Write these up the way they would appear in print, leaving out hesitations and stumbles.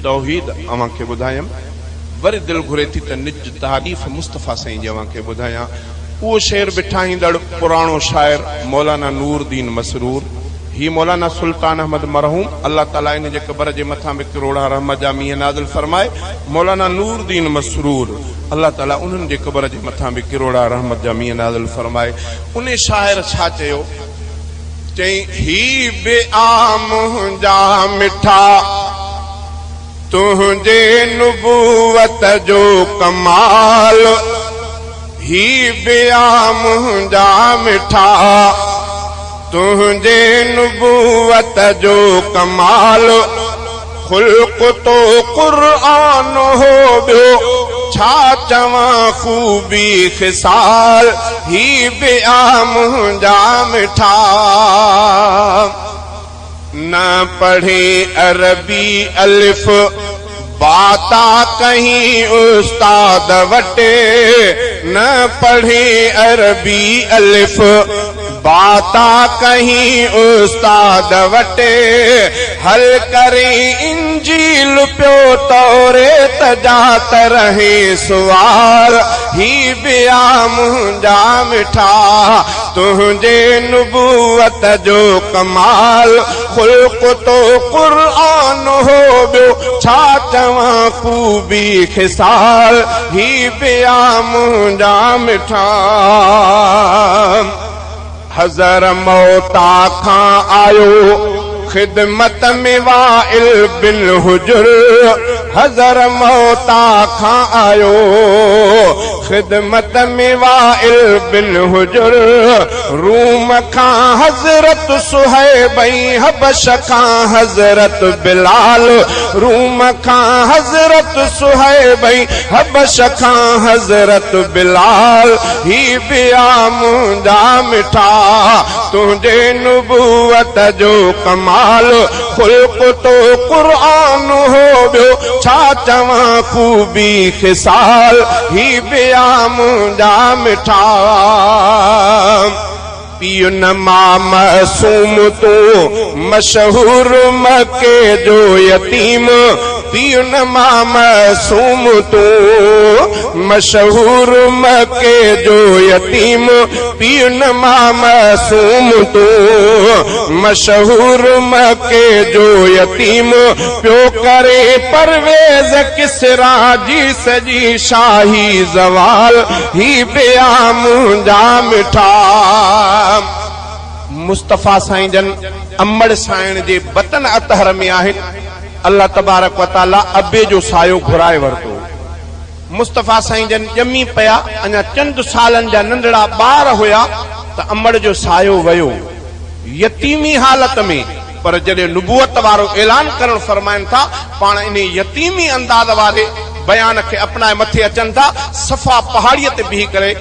توحيد اوهان کي ٻڌايم، وري دل گهري ٿي ته نج تعريف مصطفيٰ سائين جي اوهان کي ٻڌايان. اهو شعر به ٺاهيندڙ پراڻو شاعر مولانا نور الدين مسرور، هي مولانا سلطان احمد مرحوم، الله تعاليٰ ان جي قبر جي مٿان به ڪروڙها رحمت جا مينهن نازل فرمائي، مولانا نور الدين مسرور، الله تعاليٰ انهن جي قبر جي مٿان به ڪروڙها رحمت جا مينهن نازل فرمائي. انهي شاعر ڇا چيو؟ چيائين، هي به آ منهنجا مٺا، تنهنجي نبوت جو ڪمال، هي به آ منهنجا مٺا، تنهنجي نبوت جو ڪمال، خلق تو قرآن هو ٻيو ڇا چوان خوبي خصال، هي به آ منهنجا مٺا. نه پڙهين عربي الف با تا ڪهين استاد وٽ، نه پڙهين عربي الف با تا ڪهين استاد وٽ، حل ڪرين انجيل پيو توريت جا ته رهين سوال، هي به آ منهنجا مٺا. تنهنجي نبوت جو ڪمال، خلق تو قرآن هو ٻيو ڇا چوان خوبي خصال، هي به آ منهنجا مٺا. حضر موتا کان آيو خدمت ۾ وائل بن حجر، حضر موتا کان آيو خدمت ۾ وائل بن حجر، روم کان حضرت صهيب ۽ حبش کان حضرت بلال، روم کان حضرت صهيب ۽ حبش کان حضرت بلال، هي به آ منهنجا مٺا، تنهنجي نبوت جو ڪمال، خلق تو قرآن هو ٻيو ڇا چوان خوبي خصال، هي به آ منهنجا مٺا. پيء نه ماء معصوم تون، مشهور مڪي جو يتيم، پيء نه ماء معصوم تون، مشهور مڪي جو يتيم، پيء نه ماء معصوم تون، مشهور مڪي جو يتيم، پيو ڪرين پرويز ڪسريٰ جي سڄي شاهي زوال، هي به آ منهنجا مٺا. مصطفيٰ سائين جن امڙ سائڻ جي بطن اطهر ۾ آهن، الله تبارڪ و تعاليٰ ابي جو سايو گهرائي ورتو. مصطفيٰ سائين جن ڄمي پيا، اڃا چند سالن جا ننڍڙا ٻار هيا ته امڙ جو سايو ويو. يتيمي حالت ۾، پر جڏهن نبوت وارو اعلان ڪرڻ فرمائن ٿا، پاڻ انهي يتيمي انداز واري بيان کي اپنائي مٿي اچن ٿا، صفا پهاڙيء تي بيهي ڪري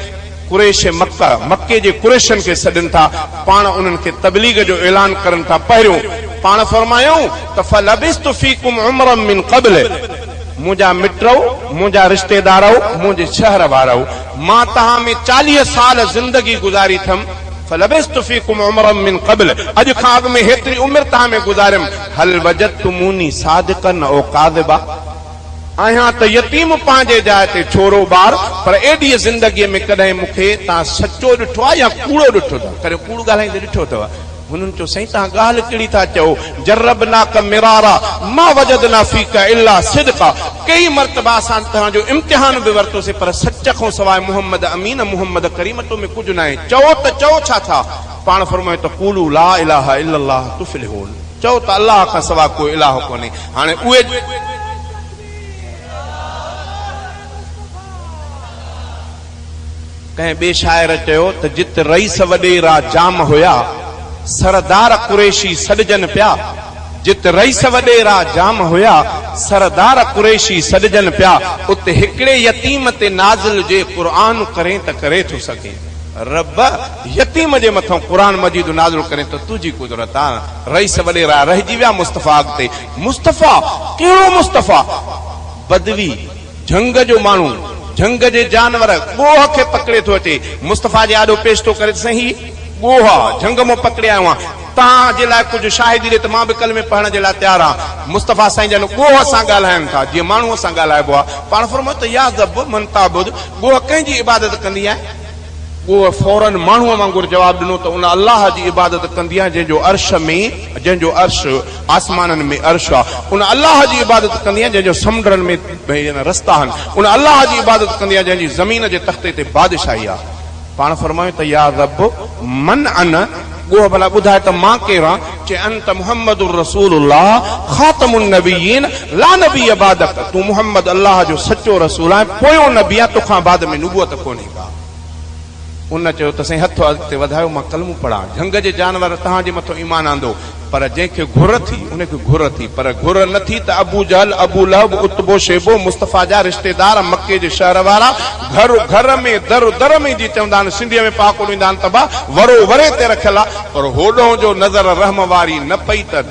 قريش مڪه، مڪي جي قريشن کي سڏين ٿا، پاڻ انهن کي تبليغ جو اعلان ڪرن ٿا، پهريون پاڻ فرمايائون ته فلبثت فيڪم عمرا من قبله، منهنجا مٽرؤ، منهنجا رشتيدارؤ، منهنجي شهر وارؤ، مان توهان ۾ 40 سال زندگي گذاري ٿم، فلبثت فيڪم عمرا من قبل، اڄ کان اڳ ۾ هيتري عمر توهان ۾ گذاريم، هل وجدتموني صادقا او ڪاذبا، آهيان ته يتيم پنهنجي جاء تي ڇورو ٻار، پر ايڏيء زندگيء ۾ ڪڏهن مون کي توهان سچو ڏٺو آهي يا ڪوڙو ڏٺو اٿو؟ ڪڏهن ڪوڙ ڳالهائيندي ڏٺو اٿو؟ هنن چيو، سائين توهان ڳالهه ڪهڙي ٿا چئو، جربناڪ مرارا ما وجدنا فيڪ الا صدقا، ڪيئي مرتبا اسان توهان جو امتحان به ورتوسين پر سچ کان سواء محمد امين محمد ڪريم تو ۾ ڪجهه ناهي، چئو ته چئو ڇا ٿا؟ پاڻ فرمايو ته قولوا لا اله الا الله تفلحون، چئو ته الله کان سواء ڪو اله ڪونهي، هاڻي اهي. ڪنهن ٻئي شاعر چيو ته جت رئيس وڏيرا جام هيا، سردار قريشي سڏجن پيا، جت رئيس وڏيرا جام هيا، سردار قريشي سڏجن پيا، ات هڪڙي يتيم تي نازل جي قرآن ڪرين ته ڪري ٿو سگهين. رب! يتيم جي مٿان قرآن مجيد نازل ڪرين ته تنهنجي قدرت آ. رئيس وڏيرا رهجي ويا مصطفيٰ اڳتي. مصطفيٰ! ڪهڙو مصطفيٰ؟ بدوي! جهنگ جو ماڻهو، جهنگ جي جانور، ڳوهه کي پڪڙي ٿو اچي. مصطفيٰ جي آڏو پيش ٿو ڪري ته سائين هي ڳوهه آ، جهنگ مان پڪڙي آيو آهيان. توهان جي لاء ڪجهه شاهدي ڏي ته مان به ڪلمي پڙهڻ جي لاء تيار آهيان. مصطفيٰ سائين جن ڳوهه سان ڳالهائن ٿا، جيئن ماڻهوء سان ڳالهائبو آهي. پاڻ فرمايو ته يا ضب من تعبد، ڳوهه ڪنهن جي عبادت ڪندي آهين؟ ڳوهه فوراً ماڻهوء وانگر جواب ڏنو ته ان الله جي عبادت ڪندي آهيان جنهن جو عرش ۾، جنهن جو عرش آسمانن ۾ عرش آهي. ان الله جي عبادت ڪندي آهيان جنهن جو سمنڊن ۾ رستا آهن. ان الله جي عبادت ڪندي آهيان جنهن جي زمين جي تختي تي بادشاهي آهي. پاڻ فرمايو ته يا رب من انا، ڳوهه ڀلا ٻڌاء ته مان ڪير آهيان؟ چي انت محمد رسول الله خاتم النبيين لا نبي بعدک، تون محمد الله جو سچو رسول آهين، پويون نبي آهين، توکان بعد ۾ نبوت ڪونهي ڪا. ان چيو ته سائين هٿ اڳتي وڌايو مان ڪلمو پڙهان، جهنگ جي جانور توهان جي مٿو ايمان آندو، پر جنهن کي گهر ٿي ان کي گهر ٿي، پر گهر نه ٿي ته ابو جهل، ابو لهب، عتبو، شيبو، مصطفيٰ جا رشتيدار، مڪي جي شهر وارا، گهر گهر ۾، در در ۾ جي چوندا آهن، سنڌيء ۾ پهاڪو ڏيندا آهن ته با ورو وري تي رکيل آ، پر هوڏهون جو نظر رحم واري نه پئي ته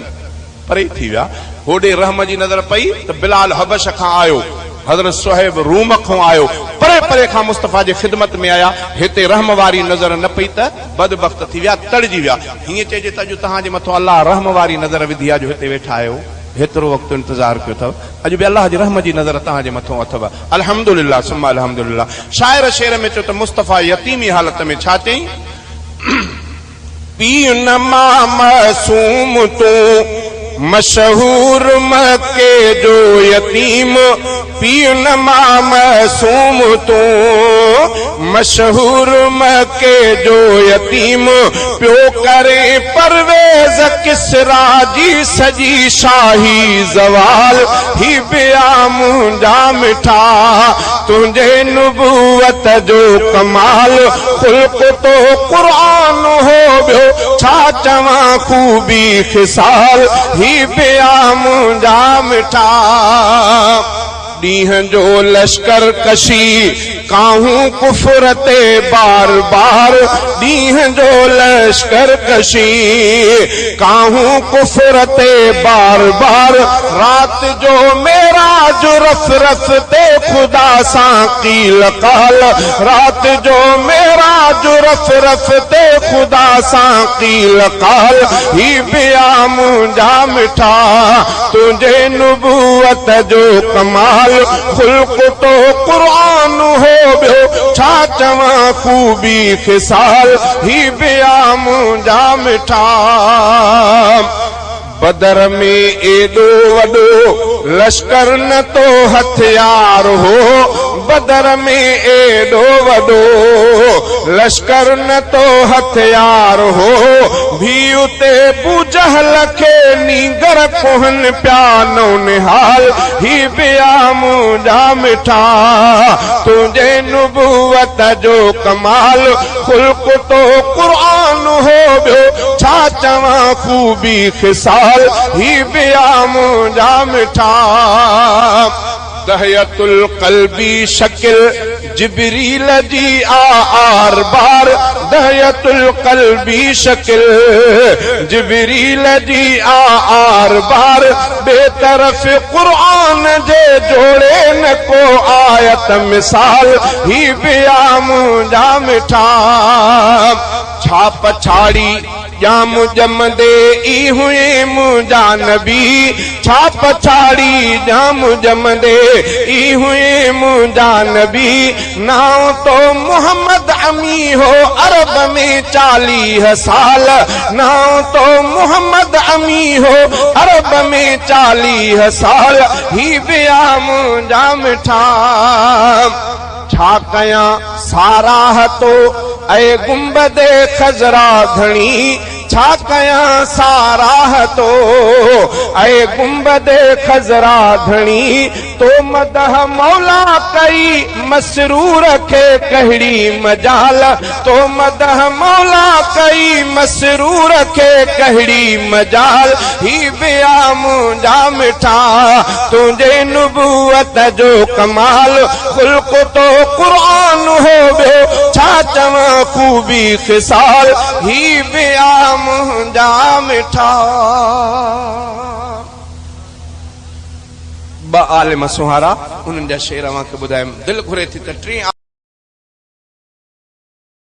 پري ٿي ويا. هوڏي رحم جي نظر پئي ته بلال حبش کان آيو، حضرت صهيب روم کان آيو، پري پري کان مصطفيٰ جي خدمت ۾ آيا، هتي رحم واري نظر نه پئي ته بدبخت ٿي ويا، تڙجي ويا. هيئن چئجي ته اڄ توهان جي مٿان الله رحم واري نظر وڌي آ جو هتي ويٺا آهيو، هيترو وقت انتظار ڪيو اٿو، اڄ به الله جي رحم جي نظر توهان جي مٿان اٿو. الحمدلله ثم الحمدلله. شاعر شعر ۾ چيو ته مصطفيٰ يتيمي حالت ۾ ڇا چيائين؟ پيء نه مان معصوم تون، مشهور مڪي جو يتيم، پيء نه مان معصوم تون، مشهور مڪي جو يتيم، پيو ڪرين پرويز ڪسريٰ جي سڄي شاهي زوال، هي به آ منهنجا مٺا، تنهنجي نبوت جو ڪمال. خلق تو قرآن هو ٻيو ڇا چوان خوبي خصال هي به آ منهنجا مٺا ڏينهن جو لشڪر ڪشي ڪاهون ڪفر تي بار بار ڏينهن جو لشڪر ڪشي ڪاهون ڪفر تي بار بار رات جو معراج رف رف تي خدا سان قيل قال رات جو معراج رف رف تي خدا سان قيل قال هي به آ منهنجا مٺا تنهنجي نبوت جو ڪمال خلق تو قرآن هو ٻيو ڇا چوان خوبي خصال هي به آ منهنجا مٺا. بدر ۾ ايڏو وڏو لشڪر نه تو هٿيار هو بدر ۾ ايڏو وڏو لشڪر نه تو هٿيار هو ڀي اتي بوجهل کي نينگر ڪوهن پيا نونهال هي به آ منهنجا مٺا تنهنجي نبوت جو ڪمال خلق تو قرآن هو ٻيو ڇا چوان خوبي خصال هي به آ منهنجا مٺا دحية القلبي شڪل جبريل جي آ آر بار دحية القلبي شڪل جبريل جي آ آر بار ٻئي طرف قرآن جي جوڙي نه ڪو آيت مثال هي به آ منهنجا مٺا. ڇا پڇاڙي ڄام ڄمندي ئي هئين منهنجا نبي ڇا پڇاڙي ڄام ڄمندي ئي هئين منهنجا نبي نانء تو محمد امي هو عرب ۾ چاليهه سال نانء تو محمد امي هو عرب ۾ چاليهه سال هي به آ منهنجا مٺا ڇا ڪيان ساراهه تو اي گنبد خضرا ڌڻي ڇا ڪيان ساراهه تو اي گنبد خضرا ڌڻي تو مدح مولا ڪئي مسرور کي ڪهڙي مجال تو مدح مولا ڪئي مسرور کي ڪهڙي مجال هي به آ منهنجا مٺا تنهنجي نبوت جو ڪمال خلق تو قرآن هو ٻيو ڇا چوان خوبي خصال هي به آ منهنجا مٺا. ٻه عالم سونهارا انهن جا شعر اوهان کي ٻڌايم دل گهري ٿي ته ٽين.